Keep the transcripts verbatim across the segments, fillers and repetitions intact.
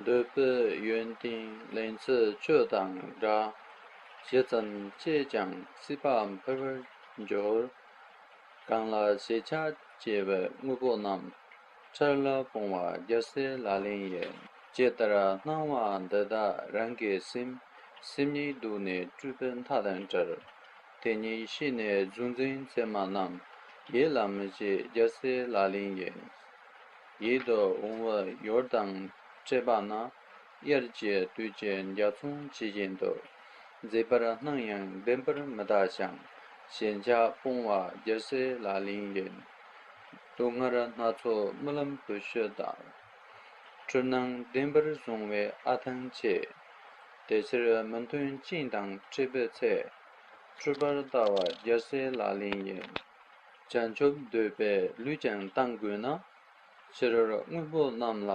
འདོད་པའི་ཡོན་ཏན་ལེན་ཚུལ་ཆོས་དང་འདྲ། ཇི་ཙམ་སྤྱད་ཀྱང་སྲིད་པ་འཕེལ་བར་འགྱུར། གང་ལ་ཞེན་ཆགས་སྐྱེ་བའི་དངོས་པོ་རྣམས། འཆར་ལ་སྤོང་བ་རྒྱལ་སྲས་ལག་ལེན་ཡིན། ཇི་ལྟར་སྣང་བ་འདི་དག་རང་གི་སེམས། སེམས་ཉིད་གདོད་ནས་སྤྲོས་པའི་མཐའ་དང་བྲལ། དེ་ཉིད་ཤེས་ནས་གཟུང་འཛིན་མཚན་མ་རྣམས། ཡིད་ལ་མི་བྱེད་རྒྱལ་སྲས་ལག་ལེན་ཡིན། ཡིད་དུ་འོང་བའི་ཡུལ་དང་འཕྲད་པ་ན། དབྱར་གྱི་དུས་ཀྱི་འཇའ་ཚོན་ཇི་བཞིན་དུ། མཛེས་པར་སྣང་ཡང་བདེན་པར་མི་ལྟ་ཞིང་། ཞེན་ཆགས་སྤོང་བ་རྒྱལ་སྲས་ལག་ལེན་ཡིན། སྡུག་བསྔལ་སྣ་ཚོགས་རྨི་ལམ་བུ་ཤུ་ལྟར། འཁྲུལ་སྣང་བདེན་པར་བཟུང་བས་ཨ་ཐང་ཆད། དེ་ཕྱིར་མི་མཐུན་རྐྱེན་དང་འཕྲད་པའི་ཚེ། འཁྲུལ་པར་ལྟ་བ་རྒྱལ་སྲས་ལག་ལེན་ཡིན། བྱང་ཆུབ་འདོད་པས་ལུས་ཀྱང་བཏང་དགོས་ན། ཕྱི་རོལ་དངོས་པོ་རྣམས་ལ་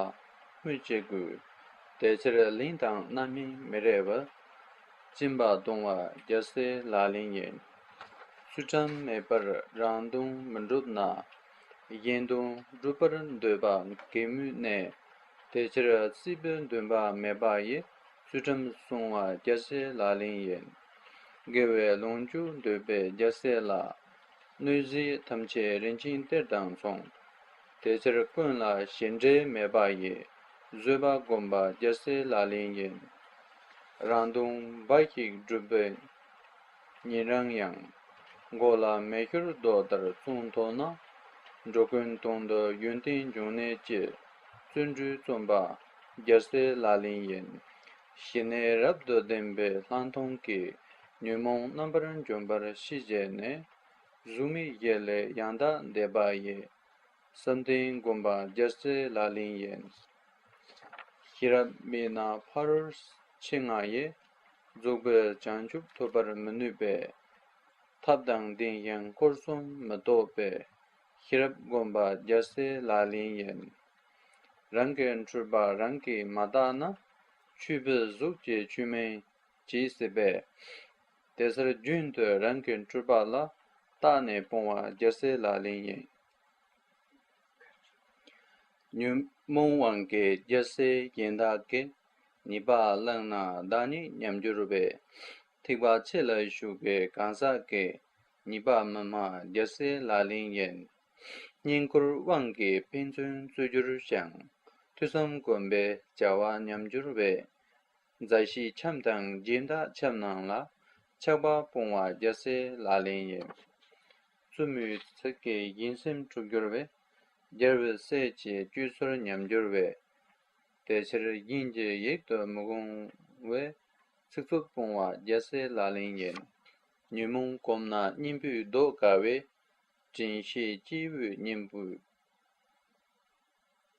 སྨོད་བྱེད་དགོས། དེ་ཕྱིར་གླིང་དང་རྣམ་སྨིན་མི་རེ་བ། སྦྱིན་པ་གཏོང་བ་རྒྱལ་སྲས་ལག་ལེན་ཡིན། ཚུལ་ཁྲིམས་མེད་པར་རང་དོན་མི་འགྲུབ་ན། གཞན་དོན་སྒྲུབ་པར་འདོད་པ་གད་མོའི་གནས། དེ་ཕྱིར་སྲིད་པའི་འདུན་པ་མེད་པ་ཡི། ཚུལ་ཁྲིམས་སྲུང་བ་རྒྱལ་སྲས་ལག་ལེན་ཡིན། དགེ་བའི་ལོངས་སྤྱོད་འདོད་པའི་རྒྱལ་སྲས་ལ། གནོད་བྱེད་ཐམས་ཅད་རིན་ཆེན་གཏེར་དང་མཚུངས། དེ་ཕྱིར་ཀུན་ལ་ཞེ་འགྲས་མེད་པ་ཡི། བཟོད་པ་སྒོམ་པ་རྒྱལ་སྲས་ལག་ལེན་ཡིན། རང་དོན་འབའ་ཞིག་སྒྲུབ་པའི་ཉན་རང་ཡང་། མགོ་ལ་མེ་ཤོར་རྡོ་ལྟར་བཙོང་མཐོང་ན། འགྲོ་ཀུན་དོན་དུ་ཡོན་ཏན་འབྱུང་གནས་ཀྱི། བརྩོན་འགྲུས་རྩོམ་པ་རྒྱལ་སྲས་ལག་ལེན་ཡིན། ཞི་གནས་རབ་ཏུ་ལྡན་པའི་ལྷག་མཐོང་གིས། ཉོན་མོངས་རྣམ་པར་འཇོམས་པར་ཤེས་བྱས་ནས། གཟུགས་མེད་བཞི་ལས་ཡང་དག་འདས་པ་ཡི། བསམ་གཏན་བསྒོམ་པ་རྒྱལ་སྲས་ལག་ལེན་ཡིན། ཤེས་རབ་མེད་ན་ཕ་རོལ་ཕྱིན་ལྔ་ཡི། རྫོགས་པའི་བྱང་ཆུབ་ཐོབ་པར་མི་ནུས་པས། ཐབས་དང་ལྡན་ཞིང་འཁོར་གསུམ་མི་རྟོགས་པའི། ཤེས་རབ་བསྒོམ་པ་རྒྱལ་སྲས་ལག་ལེན་ཡིན། རང་གི་འཁྲུལ་པ་རང་གིས་མ་བརྟགས་ན། ཆོས་པའི་གཟུགས་ཀྱི་ཆོས་མིན་བྱེད་སྲིད་པས། དེ་ཕྱིར་རྒྱུན་དུ་རང་གི་འཁྲུལ་པ་ལ། བརྟགས་ནས་སྤོང་བ་རྒྱལ་སྲས་ལག་ལེན་ཡིན། ཉོན་མོངས་དབང་གིས་རྒྱལ་སྲས་གཞན་དག་གི། ཉེས་པ་བླངས་ན་བདག་ཉིད་ཉམས་འགྱུར་བས། ཐེག་པ་ཆེ་ལ་ཞུགས་པའི་གང་ཟག་གི། ཉེས་པ་མི་སྨྲ་རྒྱལ་སྲས་ལག་ལེན་ཡིན། བསྙེན་བཀུར་དབང་གིས་ཕན་ཚུན་རྩོད་འགྱུར་ཞིང་། ཐོས་བསམ་སྒོམ་པས་བྱ་བ་ཉམས་འགྱུར་བས། མཛའ་བཤེས་འཆམ་དང་སྦྱིན་བདག་འཆམ་རྣམས་ལ། ཆགས་པ་སྤོང་བ་རྒྱལ་སྲས་ལག་ལེན་ཡིན། བཙུན་མོའི་ཚིག་གིས་གཞན་སེམས་འཁྲུགས་འགྱུར་བས། རྒྱལ་བའི་སྲས་ཀྱི་སྤྱོད་ཚུལ་ཉམས་འགྱུར་བས། དེ་ཕྱིར་གཞན་གྱི་ཡིད་དུ་མི་འོང་བའི། ཚིག་རྩུབ་སྤོང་བ་རྒྱལ་སྲས་ལག་ལེན་ཡིན། ཉོན་མོངས་གོམས་ན་གཉེན་པོས་བཟློག་དཀའ་བས། དྲན་ཤེས་སྐྱེས་བུའི་གཉེན་པོས་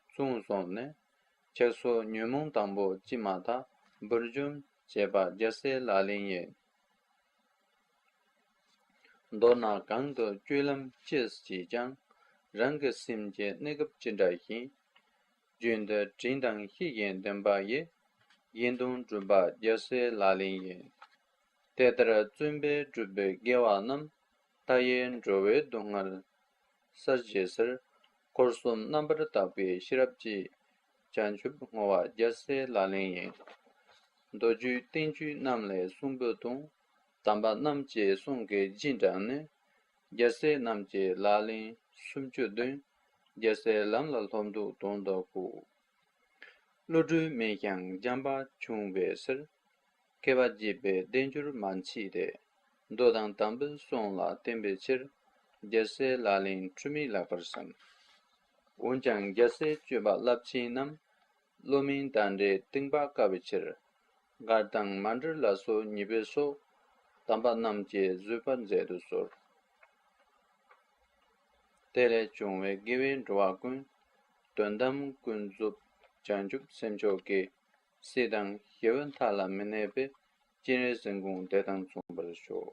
བཙོང་སོང་ནས། ཆགས་སོགས་ཉོན་མོངས་དང་པོ་སྐྱེས་མ་ཐག། འབུར་འཇོམས་བྱེད་པ་རྒྱལ་སྲས་ལག་ལེན་ཡིན། མདོར་ན་གང་དུ་སྤྱོད་ལམ་ཅི་བྱེད་ཀྱང་། རང་གི་སེམས་ཀྱི་གནས་སྐབས་ཅི་འདྲ་ཞིག་རྒྱུན་དུ་དྲན་དང་ཤེས་བཞིན་ལྡན་པ་ཡིས། གཞན་དོན་སྒྲུབ་པ་རྒྱལ་སྲས་ལག་ལེན་ཡིན། དེ་ལྟར་བརྩོན་པས་བསྒྲུབས་པའི་དགེ་བ་རྣམས། མཐའ་ཡས་འགྲོ་བའི་སྡུག་བསྔལ་བསལ་བྱའི་ཕྱིར། འཁོར་གསུམ་རྣམ་པར་དག་པའི་ཤེས་རབ་ཀྱིས། བྱང་ཆུབ་བསྔོ་བ་རྒྱལ་སྲས་ལག་ལེན་ཡིན། མདོ་རྒྱུད་བསྟན་བཅོས་རྣམས་ལས་གསུངས་པའི་དོན། དམ་པ་རྣམས་ཀྱི་གསུང་གི་རྗེས་འབྲངས་ནས། རྒྱལ་སྲས་རྣམས་ཀྱི་ལག་ལེན་སུམ་ཅུ་བདུན། རྒྱལ་སྲས་ལམ་ལ་སློབ་འདོད་དོན་དུ་བཀོད། བློ་གྲོས་མེད་ཀྱང་བྱམས་པ་ཆུང་བའི་ཕྱིར། མཁས་པ་དགྱེས་པའི་དལ་འབྱོར་མ་མཆིས་ཏེ། མདོ་དང་དམ་པའི་གསུང་ལ་བརྟེན་པའི་ཕྱིར། རྒྱལ་སྲས་ལག་ལེན་འཁྲུལ་མེད་ལགས་པར་བསམ། འོན་ཀྱང་རྒྱལ་སྲས་སྤྱོད་པ་རླབས་ཆེན་རྣམས། བློ་མིན་དང་འདྲེས་གཏིང་དཔག་དཀའ་བའི་ཕྱིར། མགར་དང་མཎྜལ་ལ་སོགས་ཉེས་པའི་ཚོགས། དམ་པ་རྣམས་ཀྱིས་བཟོད་པར་མཛད་དུ་གསོལ། དེ་ལས་བྱུང་བའི་དགེ་བས་འགྲོ་བ་ཀུན། དོན་དམ་ཀུན་རྫོབ་བྱང་ཆུབ་སེམས་མཆོག་གི། སྲིད་དང་ཞི་བའི་མཐའ་ལ་མི་གནས་པའི། སྤྱན་རས་གཟིགས་མགོན་དེ་དང་མཚུངས་པར་ཤོག།